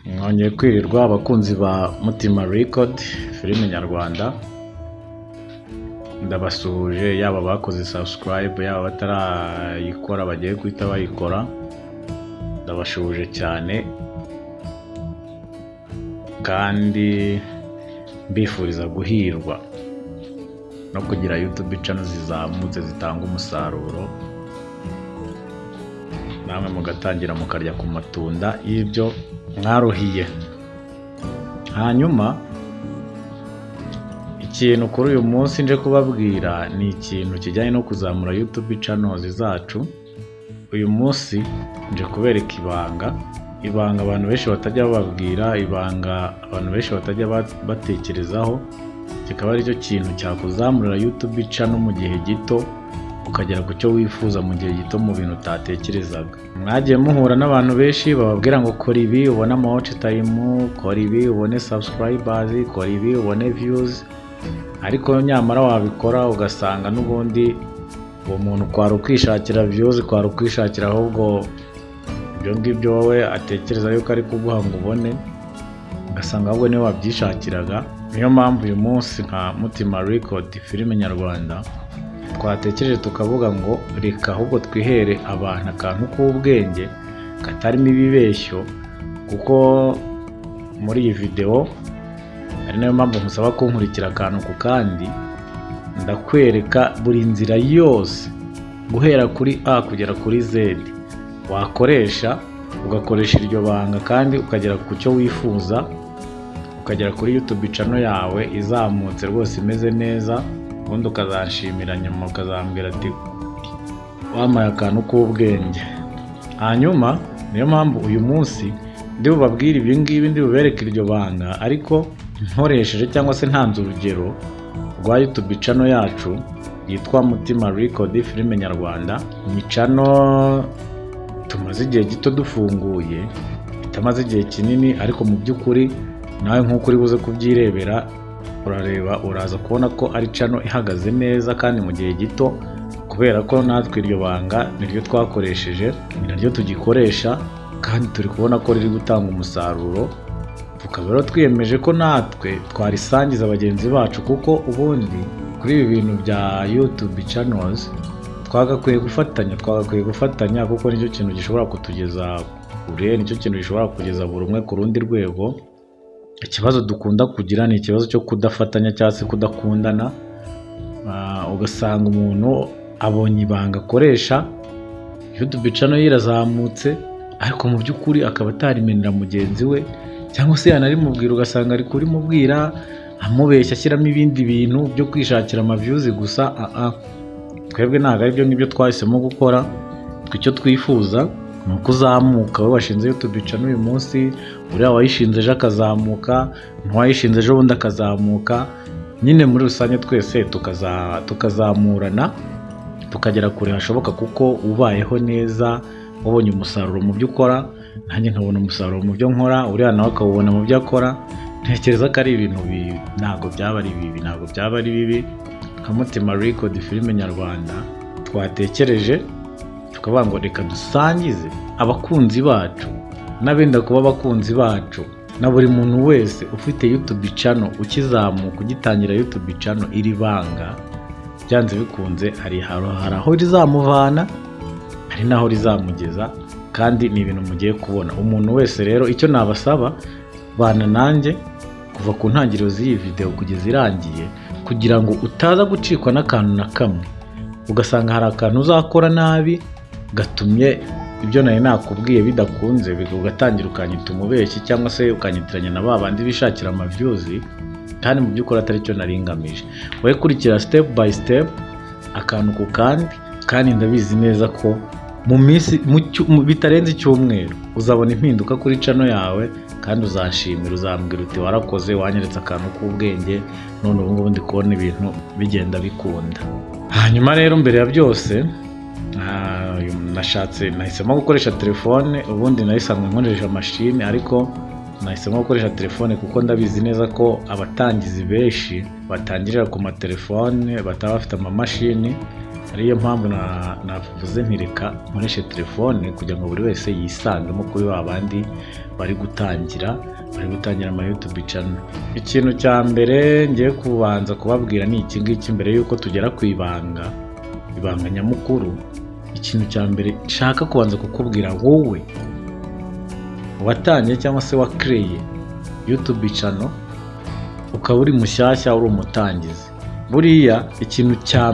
Mwongeye kwirirwa, abakunzi ba Mutima Record, filime nyarwanda. Ndabasuhuje, yaba abakoze subscribe, yaba batarayikora bagiye guhita bayikora, ndabashuhuje cyane kandi mbifuriza guhirwa no kugira YouTube channel zizamutse zitanga umusaruro, namwe mugatangira mukarya ku matunda y'ibyo mwaruhiye. Hanyuma ikintu kuri uyu munsi nje kubabwira ni ikintu kijyanye no kuzamura YouTube channels zacu. Uyu munsi nje kubereka ibanga, ibanga abantu benshi batajya bababwira, ibanga abantu benshi batajya batekerezaho, kikaba aricyo kintu cyakuzamurira YouTube channel mu gihe gito, ukagera ku cyo wifuza mu gihe gito, mu bintu utatekerezaga. Mwagiye muhura n'abantu benshi bababwira ngo kora ibi ubone ama watch time, kora ibi ubone subscribers, kora ibi ubone views, ariko nyamara wabikora ugasanga n'ubundi uwo muntu kwari ukwishakira views, kwari ukwishakira ahubwo ibyo ngibyo wowe atekereza yuko ari kuguha ngo ubone, ugasanga ahubwo niwe wabyishakiraga. Niyo mpamvu uyu munsi nka Mutima Record, filime nyarwanda, twatekereje tukavuga ngo reka ahubwo twihere abantu akantu k'ubwenge katarimo ibibeshyo, kuko muri iyi videwo, ari nayo mpamvu nkusaba kunkurikira akantu ku kandi, ndakwereka buri nzira yose guhera kuri A kugera kuri Z wakoresha, ugakoresha iryo banga kandi ukagera ku cyo wifuza, ukagera kuri YouTube channel yawe izamutse rwose imeze neza, ubundi ukazanshimira nyuma, ukazambwira ati wampaye akantu k'ubwenge. Hanyuma niyo mpamvu uyu munsi ndi bubabwire ibi ngibi, ndi bubereke iryo banga, ariko nkoresheje cyangwa se ntanze urugero rwa YouTube channel yacu yitwa Mutima Record, filime nyarwanda. Ni channel tumaze igihe gito dufunguye, itamaze igihe kinini, ariko mu by'ukuri nawe nk'uko uri buze kubyirebera, urareba uraza kubona ko ari channel ihagaze neza kandi mu gihe gito, kubera ko natwe iryo banga niryo twakoresheje, ni naryo tugikoresha, kandi turi kubona ko riri gutanga umusaruro. Tukaba rero twiyemeje ko natwe twarisangiza bagenzi bacu, kuko ubundi kuri ibi bintu bya YouTube channels twagakwiye gufatanya, kuko nicyo kintu gishobora kutugeza kure, nicyo kintu gishobora kugeza buri umwe ku rundi rwego. Ikibazo dukunda kugira ni ikibazo cyo kudafatanya cyangwa se kudakundana. Ugasanga umuntu abonye ibanga akoresha, YouTube channel ye irazamutse, ariko mu by'ukuri akaba atarimenera mugenzi we, cyangwa se yanarimubwira ugasanga ari kurimubwira amubeshya, ashyiramo ibindi bintu byo kwishakira ama views gusa. Twebwe ntabwo aribyo ngibyo twahisemo gukora. Twe icyo twifuza ni uko uzamuka, wowe washinze YouTube channel uyu munsi, uriya wayishinze ejo akazamuka, n'uwayishinze ejo bundi akazamuka, nyine muri rusange twese tukazamurana, tukagera kure hashoboka, kuko ubayeho neza, wabonye umusaruro mu byo ukora, nanjye nkabona umusaruro mu byo nkora, uriya nawe akawubona mu byo akora, ntekereza ko ari ibintu ntabwo byaba ari bibi, ntabwo byaba ari bibi. Nka Mutima Record, filime nyarwanda, twatekereje tukavuga ngo reka dusangize abakunzi bacu n'abenda kuba abakunzi bacu na buri muntu wese ufite YouTube channel ukizamuka, ugitangira YouTube channel, iri banga byanze bikunze hari aho rizamuvana, hari n'aho rizamugeza, kandi ni ibintu mugiye kubona. Umuntu wese rero, icyo nabasaba, bana nanjye kuva ku ntangiriro z'iyi video kugeza irangiye, kugira ngo utaza gucikwa n'akantu na kamwe, ugasanga hari akantu uzakora nabi gatumye ibyo nari nakubwiye bidakunze, ugatangira ukanyita umubeshyi cyangwa se ukanyitiranya na ba bandi bishakira ama views, kandi mu by'ukuri atari cyo nari ngamije. Wowe kurikira step by step, akantu ku kandi, kandi ndabizi neza ko mu minsi bitarenze icyumweru uzabona impinduka kuri channel yawe, kandi uzanshimira, uzambwira uti warakoze, wanyeretse akantu k'ubwenge, none ubu ngubu ndi kubona ibintu bigenda bikunda. Hanyuma rero, mbere ya byose, nashatse nahisemo gukoresha telefone. Ubundi nayisanzwe nkoresha mashini, ariko nahisemo gukoresha telefone kuko ndabizi neza ko abatangizi benshi batangirira ku matelefone, bataba bafite amamashini. Ariyo mpamvu navuze nti reka nkoreshe telefone kugira ngo buri wese yisangemo kuri ba bandi bari gutangira ama YouTube channel. Ikintu cya mbere ngiye kubanza kubabwira ni iki ngiki mbere y'uko tugera ku ibanga nyamukuru. Ikintu cya mbere nshaka kubanza kukubwira, wowe watangiye cyangwa se wakereye YouTube channel, ukaba uri mushyashya, uri umutangizi, buriya ikintu cya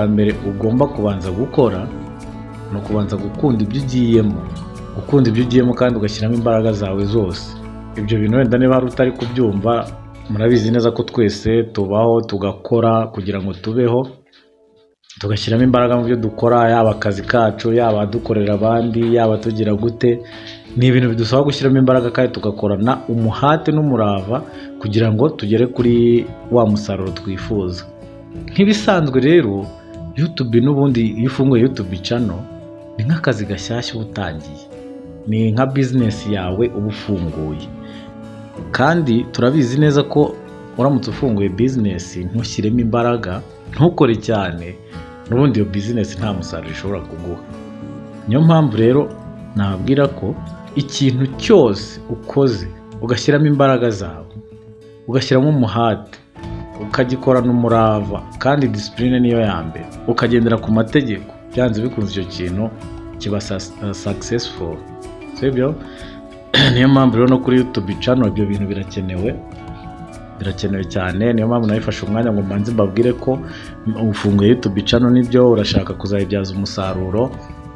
mbere ugomba kubanza gukora ni ukubanza gukunda ibyo ugiyemo, gukunda ibyo ugiyemo kandi ugashyiramo imbaraga zawe zose. Ibyo bintu wenda niba hari utari kubyumva, murabizi neza ko twese tubaho tugakora kugira ngo tubeho, tugashyiramo imbaraga mu byo dukora, yaba akazi kacu, yaba dukorera abandi, yaba tugira gute. Ni ibintu bidusaba gushyiramo imbaraga kandi tugakorana umuhate n'umurava kugira ngo tugere kuri wa musaruro twifuza. Nk'ibisanzwe rero, YouTube n'ubundi, iyo ufunguye YouTube channel ni nk'akazi gashyashya uba utangiye, ni nka business yawe uba ufunguye. Kandi turabizi neza ko uramutse ufunguye business ntushyiremo imbaraga, ntukore cyane, n'ubundi iyo business nta musaruro ishobora kuguha. Niyo mpamvu rero nababwira ko ikintu cyose ukoze ugashyiramo imbaraga zawe, ugashyiramo umuhate, ukagikorana umurava, kandi discipline niyo ya mbere, ukagendera ku mategeko, byanze bikunze icyo kintu kiba successful, sibyo? Niyo mpamvu rero no kuri YouTube channel ibyo bintu birakenewe, birakenewe cyane. Niyo mpamvu nabifashe umwanya ngo mbanze mbabwire ko ufunguye YouTube channel, nibyo, urashaka kuzayibyaza umusaruro.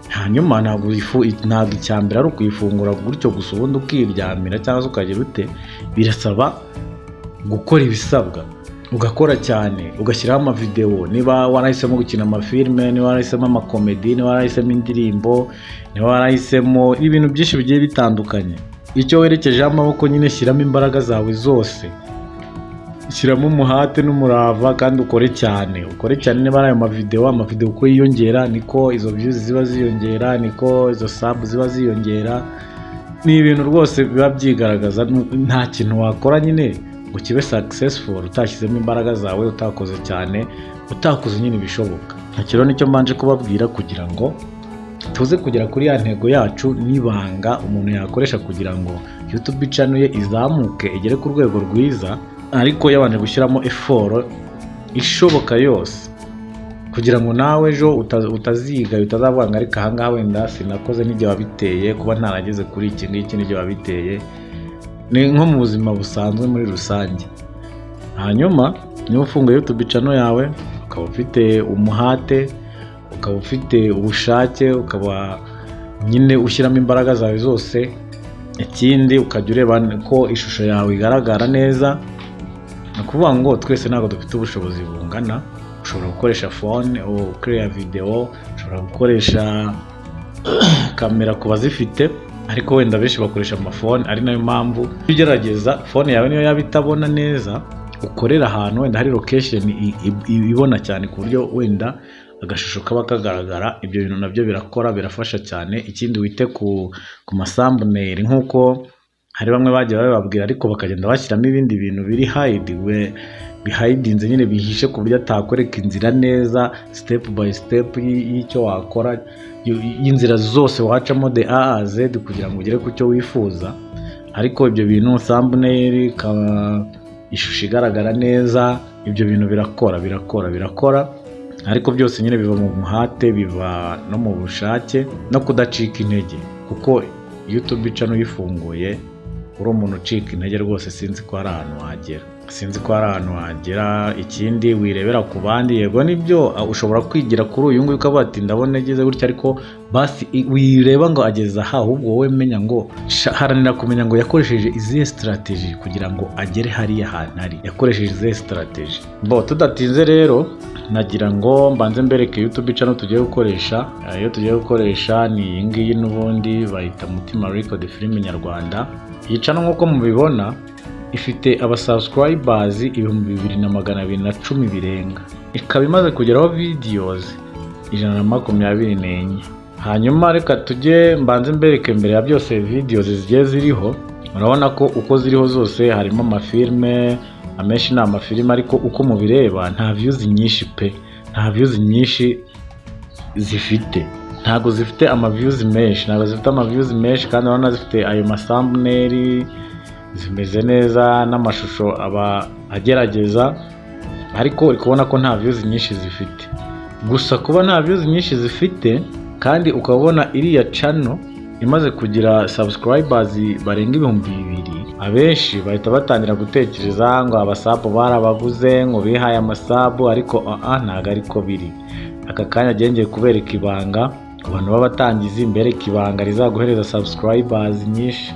Hanyuma ntabwo icya mbere ari ukuyifungura gutyo gusa ubundi ukiryamira cyangwa se ukagira ute. Birasaba gukora ibisabwa, ugakora cyane, ugashyiraho amavidewo. Niba warahisemo gukina amafilime, niba warahisemo amakomedi, niba warahisemo indirimbo, niba warahisemo ibintu byinshi bigiye bitandukanye, icyo werekejeho amaboko nyine shyiramo imbaraga zawe zose, shyiramo umuhate n'umurava kandi ukore cyane, ukore cyane. Niba ari ayo mavidewo, amavidewo uko yiyongera niko izo views ziba ziyongera, niko izo sub ziba ziyongera. Ni ibintu rwose biba byigaragaza. Nta kintu wakora nyine ngo kibe successful utashyizemo imbaraga zawe, utakoze cyane, utakoze nyine ibishoboka. Iki rero nicyo mbanje kubabwira kugira ngo tuze kugera kuri ya ntego yacu n'ibanga umuntu yakoresha kugira ngo YouTube channel ye izamuke, igere ku rwego rwiza, ariko yabanje gushyiramo effort ishoboka yose, kugira ngo nawe ejo utaziga, utazavuga ngo ariko ahangaha wenda sinakoze n'igihe wabiteye, kuba ntarageze kuri iki ngiki n'igihe wabiteye. Ni nko mu buzima busanzwe muri rusange. Hanyuma niba ufunguye YouTube channel yawe, ukaba ufite umuhate, ukaba ufite ubushake, ukaba nyine ushyiramo imbaraga zawe zose, ikindi ukajya ureba ko ishusho yawe igaragara neza. Ni ukuvuga ngo twese ntabwo dufite ubushobozi bungana. Ushobora gukoresha phone ukereya videwo, ushobora gukoresha kamera ku bazifite, ariko wenda benshi bakoresha amafone. Ari nayo mpamvu ugerageza phone yawe, niyo yaba itabona neza, ukorera ahantu wenda hari location ibona cyane, ku buryo wenda agashusho kaba kagaragara. Ibyo bintu nabyo birakora, birafasha cyane. Ikindi, wite ku ma thumbnail, nk'uko hari bamwe bagiye babibabwira ariko bakagenda bashyiramo ibindi bintu biri hide, we bihayidinze nyine, bihishe, ku buryo atakwereka inzira neza, step by step y'icyo wakora, y'inzira zose wacamo de A a Z kugira ngo ugere ku cyo wifuza. Ariko ibyo bintu, thumbnail ikaba ishusho igaragara neza, ibyo bintu birakora, birakora, birakora. Ariko byose nyine biva mu muhate, biva no mu bushake no kudacika intege, kuko YouTube channel uyifunguye uri umuntu ucika intege, rwose sinzi ko hari ahantu wagera, sinzi ko hari ahantu wagera. Ikindi, wirebera ku bandi. Yego nibyo, ushobora kwigira kuri uyu nguyu ukavuga ati ndabona ageze gutya, ariko basi wireba ngo ageze aha, ahubwo wowe menya ngo haranira kumenya ngo yakoresheje izihe strategy kugira ngo agere hariya hantu ari, yakoresheje izihe strategy. Bo tudatinze rero, nagira ngo mbanze mbereke YouTube channel tugiye gukoresha. Iyo tugiye gukoresha ni iyi ngiyi n'ubundi, bayita Mutima Record Film Nyarwanda. Iyi channel, nk'uko mubibona, ifite aba subscribers 2210 birenga, ikaba imaze kugeraho videos 124. Hanyuma reka tujye mbanze mbereke mbere ya byose videos zigiye ziriho. Murabona ko uko ziriho zose harimo amafilme, amenshi ni amafilime, ariko uko mubireba nta views nyinshi pe, nta views nyinshi. zifite. Ntabwo zifite ama views menshi, ntabwo zifite ama views menshi, kandi urabona zifite ayo ma thumbnail, zimeze neza n'amashusho aba agerageza, ariko uri kubona ko nta views nyinshi zifite. Gusa kuba nta views nyinshi zifite kandi ukabona iriya channel imaze kugira subscribers barenga 2000, abenshi bahita batangira gutekereza ngo aba sub barabaguze, ngo bihaye ama sub, ariko ntabwo ariko biri. Aka kanya ngiye kubereka ibanga ku bantu b'abatangizi, mbereka ibanga rizaguhereza subscribers nyinshi,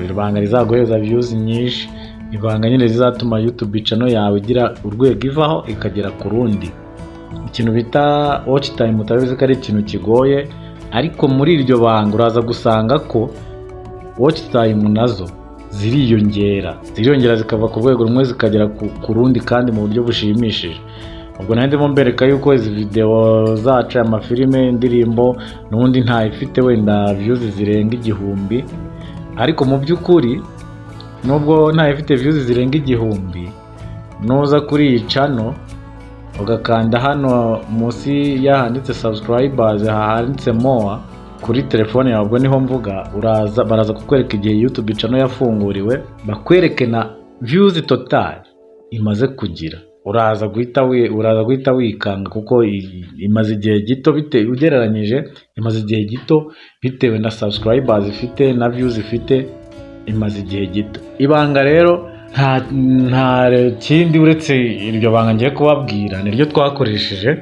ibanga rizaguhereza views nyinshi, ibanga nyine rizatuma YouTube channel yawe igira urwego ivaho ikagera ku rundi. Ikintu bita watch time utabizi ko ari ikintu kigoye, ariko muri iryo banga uraza gusanga ko watch time nazo ziriyongera, ziriyongera zikava ku rwego rumwe zikagera ku rundi kandi mu buryo bushimishije. Ubwo nari ndimo mbereka yuko izi video zacu, amafilime, indirimbo, n'ubundi ntayifite wenda views zirenga 1000, ariko mu by'ukuri nubwo ntayifite views zirenga 1000, nuza kuri iyi channel ugakanda hano munsi y'ahanditse subscribers, handitse more kuri telefone yawe, ubwo niho mvuga, uraza baraza kukwereka igihe YouTube channel yafunguriwe, bakwereke na views total imaze kugira. Uraza guhita wikanga kuko imaze igihe gito bite ugereranyije, imaze igihe gito bitewe na subscribers ifite na views ifite, imaze igihe gito. Ibanga rero nta kindi uretse iryo banga ngiye kubabwira, niryo twakoresheje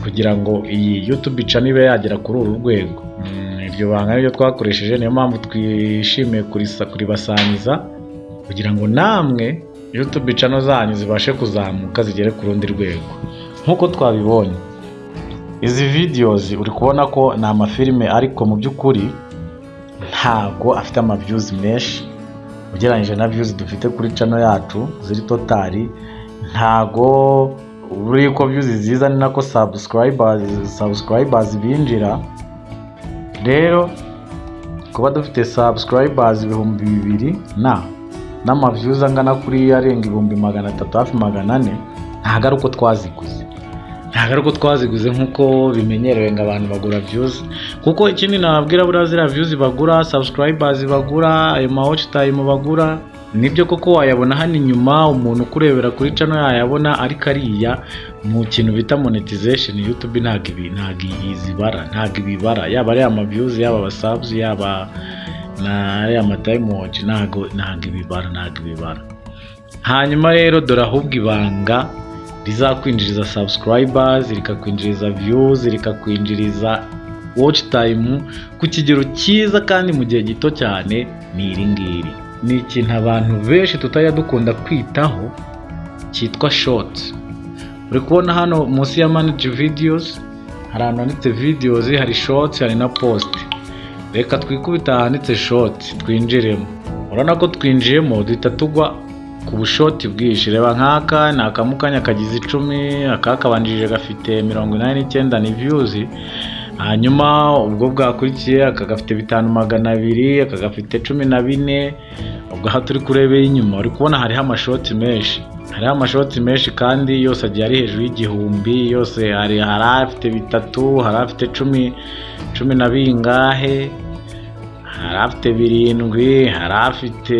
kugira ngo iyi YouTube channel ibe yagera kuri uru rwego. Iryo banga niryo twakoresheje, niyo mpamvu twishimiye kuribasangiza kugira ngo namwe YouTube channel zanyu zibashe kuzamuka zigere ku rundi rwego. Nk'uko twabibonye, izi videos uri kubona ko ni amafilime, ariko mu by'ukuri ntabwo afite ama views menshi ugereranyije na views dufite kuri channel yacu ziri total. Ntago buri uko views ziza ni nako subscribers binjira. Rero kuba dufite subscribers 2000 n'ama views angana kuri arenga 300,000, hafi 400, ntabwo ari uko twaziguze, ntabwo ari uko twaziguze nk'uko bimenyerewe ngo abantu bagura views. Kuko ikindi nababwira, buriya ziriya views bagura, subscribers bagura, ayo ma watch time bagura, nibyo koko wayabona hano inyuma, umuntu ukurebera kuri channel yayabona, ariko ariya mu kintu bita monetization YouTube ntabwo izibara, ntabwo ibibara, yaba ari ama views, yaba aba subs, yaba na ariya ma time watch, ntabwo ibibara, ntabwo ibibara. Hanyuma rero dore ahubwo ibanga rizakwinjiriza subscribers, rikakwinjiriza views, rikakwinjiriza watch time ku kigero cyiza kandi mu gihe gito cyane, ni iri ngiri. Ni ikintu abantu benshi tutajya dukunda kwitaho cyitwa short. Uri kubona hano munsi ya manage videos hari ahantu handitse videos, hari short, hari na post. Reka twikubita ahanditse short twinjiremo. Urabona ko twinjiyemo duhita tugwa ku bu short bwinshi. Reba nk'aka ni akamukanya kagize 10, aka kabanjirije gafite 89 ni views, hanyuma ubwo bwakurikiye aka gafite 5,200, aka gafite 14. Ubwo aha turi kurebera inyuma uri kubona hariho ama short menshi, hariho ama short menshi kandi yose agiye ari hejuru y'1000 yose. Hari afite bitatu, hari afite cumi na bingahe, hari afite birindwi, hari afite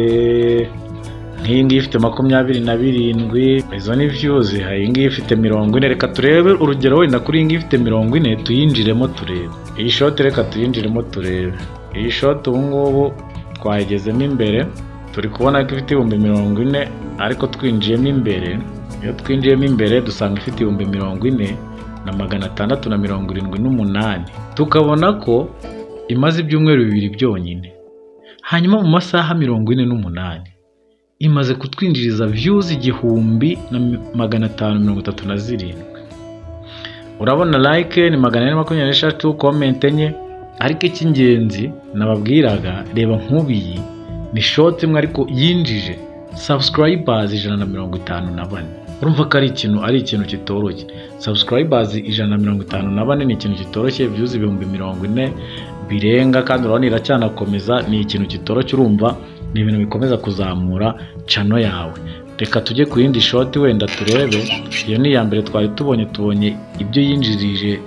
nk'iyi ngiyi ifite 27. Izo ni views. Hari iyi ngiyi ifite 40. Reka turebe urugero wenda kuri iyi ngiyi ifite 40, tuyinjiremo turebe iyi short. Reka tuyinjiremo turebe iyi short. Ubu ngubu twayigezemo imbere, turi kubona ko ifite 40,000, ariko twinjiyemo imbere, iyo twinjiyemo imbere dusanga ifite 40,678, tukabona ko imaze ibyumweru 2 byonyine. Hanyuma mu masaha 48 imaze kutwinjiriza views 1,537. Urabona like ni 423, comment enye. Ariko icy'ingenzi nababwiraga, reba nk'ubu iyi ni short imwe ariko yinjije subscribers 154. Urumva ko ari ikintu kitoroshye. Subscribers 154 ni ikintu kitoroshye. Views 40,000 birenga, kandi urabona iracyanakomeza, ni ikintu kitoroshye. Urumva ni ibintu bikomeza kuzamura channel yawe. Reka tujye ku yindi short wenda turebe. Iyo ni iya mbere twari tubonye, tubonye ibyo yinjirije.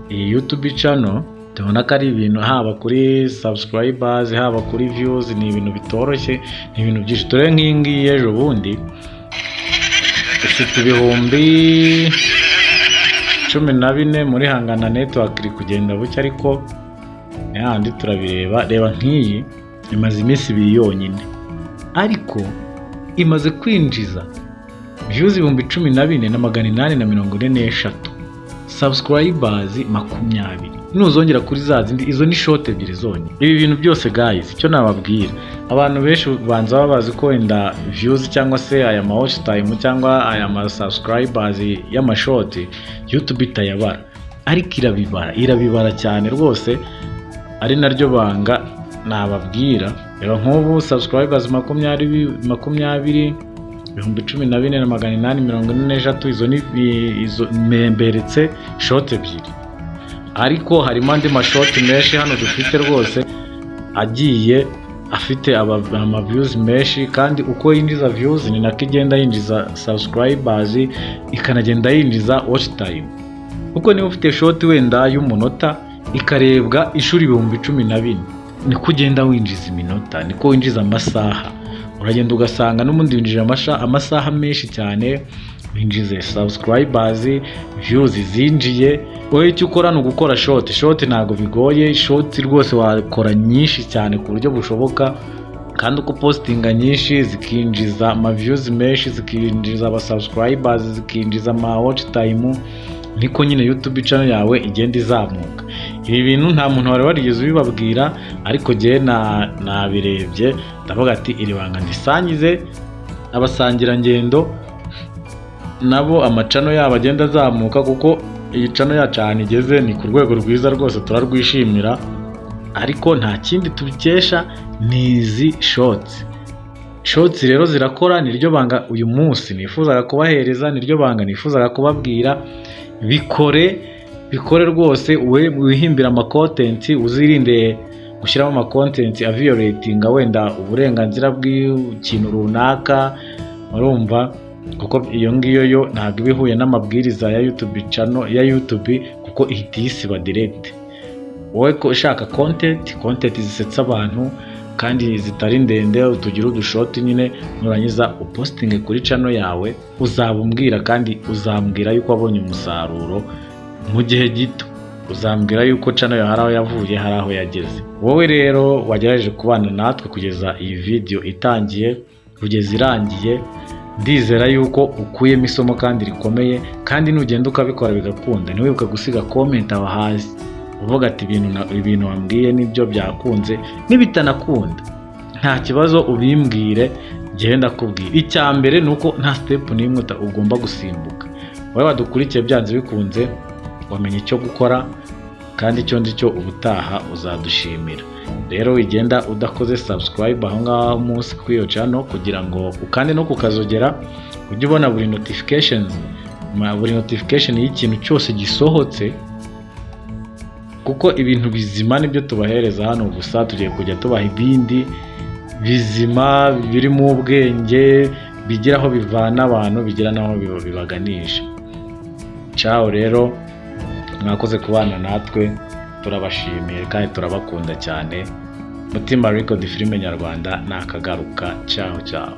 Iyi YouTube channel tubona ko ari ibintu, haba kuri subscribers, haba kuri views, ni ibintu bitoroshye, ni ibintu byinshi. Turebe nk'iyi ngiyi ejo bundi ifite 14,000 muri hangana. Network iri kugenda buke, ariko ni hahandi turabireba. Reba nk'iyi imaze iminsi 2 yonyine, ariko imaze kwinjiza views 14,843, subscribers 20. Nuzongera kuri za zindi, izo ni short ebyiri zonyine. Ibi bintu byose guys, icyo nababwira, abantu benshi banza baba bazi ko wenda views cyangwa se aya ma watch time cyangwa aya ma subscribers y'ama short YouTube itayabara, ariko irabibara, irabibara cyane rwose, ari naryo banga nababwira. Reba nk'ubu subscribers 20, 14,843. Izo ni izo mberetse short ebyiri, ariko harimo andi ma short menshi hano dufite rwose agiye afite ama views menshi. Kandi uko yinjiza views ni nako igenda yinjiza subscribers, ikanagenda yinjiza watch time, kuko niba ufite short wenda y'umunota ikarebwa inshuro 14,000, niko ugenda winjiza iminota, niko winjiza amasaha. Uragenda ugasanga n'ubundi winjije amasaha menshi cyane, winjize subscribers, views zinjiye. Wowe icyo ukora ni ugukora short. Short ntabwo bigoye, short rwose wakora nyinshi cyane ku buryo bushoboka. Kandi uko postinga nyinshi zikinjiza ama views menshi, zikinjiza aba subscribers, zikinjiza ama watch time, niko nyine YouTube channel yawe igenda izamuka. Ibi bintu nta muntu wari warigeze ubibabwira, ariko jyewe nabirebye ndavuga ati iri banga ndisangize abasangirangendo, nabo ama channel yabo agenda azamuka, kuko iyi channel yacu ahantu igeze ni ku rwego rwiza rwose, turarwishimira. Ariko nta kindi tubikesha, ni izi shorts. Shorts rero zirakora, niryo banga uyu munsi nifuzaga kubahereza, niryo banga nifuzaga kubabwira. Bikore, bikore rwose, we wihimbira ama content, uzirinde gushyiramo ama content aviolatinga wenda uburenganzira bw'ikintu runaka, urumva, kuko iyo ngiyo yo ntabwo iba ihuye n'amabwiriza ya YouTube channel ya YouTube, kuko ihita iyisiba direct. Wowe ko ushaka content zisetsa abantu kandi zitari ndende, utugira udu short nyine, nurangiza upostinge kuri channel yawe, uzaba umbwira, kandi uzambwira yuko wabonye umusaruro mu gihe gito, uzambwira yuko channel yawe hari aho yavuye, hari aho yageze. Wowe rero wagerageje kubana natwe kugeza iyi video itangiye kugeza irangiye, ndizera yuko ukuyemo isomo kandi rikomeye. Kandi nugenda ukabikora bigakunda, ntiwibuke gusiga comment aho hasi uvuga ati ibintu wambwiye nibyo, byakunze. Nibitanakunda nta kibazo, ubimbwire, njyewe ndakubwira. Icya mbere ni uko nta step n'imwe ugomba gusimbuka. Wowe wadukurikiye, byanze bikunze wamenya icyo gukora, kandi icyo ndi cyo ubutaha uzadushimira. Rero wigenda udakoze subscribe aho ngaho munsi kuri iyo channel, kugira ngo ukande no kukazogera, ujye ubona buri notifications, buri notification y'ikintu cyose gisohotse, kuko ibintu bizima nibyo tubahereza hano gusa. Tugiye kujya tubaha ibindi bizima birimo ubwenge, bigira aho bivana abantu, bigira n'aho bibaganisha. Ciao rero, mwakoze kubana natwe, turabashimiye kandi turabakunda cyane. Mutima Record, filime nyarwanda nakagaruka. Ciao ciao.